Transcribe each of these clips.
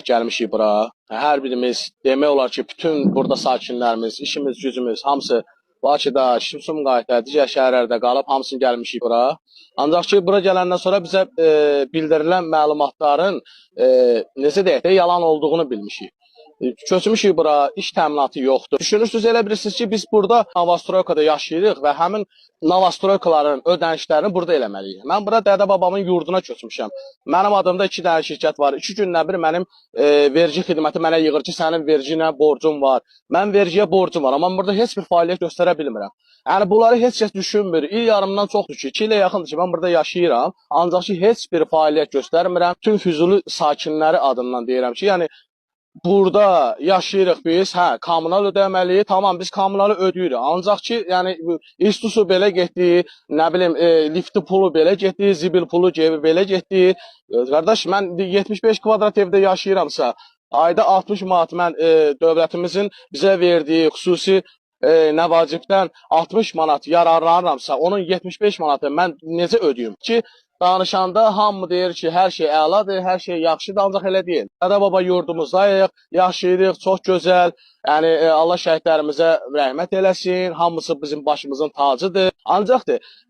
Gəlmişik bura. Hər birimiz demək olar ki, bütün burada sakinlərimiz, işimiz, gücümüz hamısı Bakıda, Sumqayıtda, digər şəhərlərdə qalıb, hamısını gəlmişik bura. Ancaq ki, bura gələndən sonra bizə bildirilən məlumatların necə deyək də, yalan olduğunu bilmişik. Köçmüşük bura, iş təminatı yoxdur. Düşünürsünüz, elə bilirsiniz ki, biz burada Novostroykada yaşayırıq və həmin Novostroykaların ödənişlərini burada eləməliyik. Mən bura dədə-babamın yurduna köçmüşəm. Mənim adımda 2 dənə şirkət var. 2 gündən bir mənim vergi xidməti mənə yığır ki, sənin vergi ilə borcun var. Mən vergiyə borcum var, amma mən burada heç bir fəaliyyət göstərə bilmirəm. Yəni bunları heç kəs düşünmür. İl yarımdan çoxdur ki, 2 ilə yaxındır ki, mən burada yaşayıram. Ancaq ki, heç bir fəaliyyət göstərmirəm. Bütün Füzuli sakinləri adından deyirəm ki, yəni burada yaşayırıq biz, hə, kommunal ödəməliyik, tamam biz kommunalı ödəyirik. Ancaq ki, yəni isti su belə getdi, nə bilim, lifti pulu belə getdi, zibil pulu belə getdi. Qardaş, mən 75 kvadrat evdə yaşayıramsa, ayda 60 manat mən dövlətimizin bizə verdiyi xüsusi nəvacibdən 60 manat yararlanıramsa, onun 75 manatı mən necə ödəyim ki, danışanda hamı deyir ki, hər şey əladır, hər şey yaxşıdır, ancaq elə deyil. Dədə-baba yurdumuzdayıq, yaşayırıq, çox gözəl. Yəni Allah şəhidlərimizə rəhmət eləsin, hamısı bizim başımızın tacıdır. Ancaq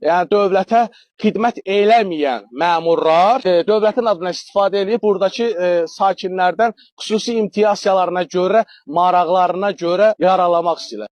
yəni dövlətə xidmət eləməyən məmurlar dövlətin adına istifadə eləyib buradakı sakinlərdən xüsusi imtiyazlarına görə, maraqlarına görə yararlanmaq istəyirlər.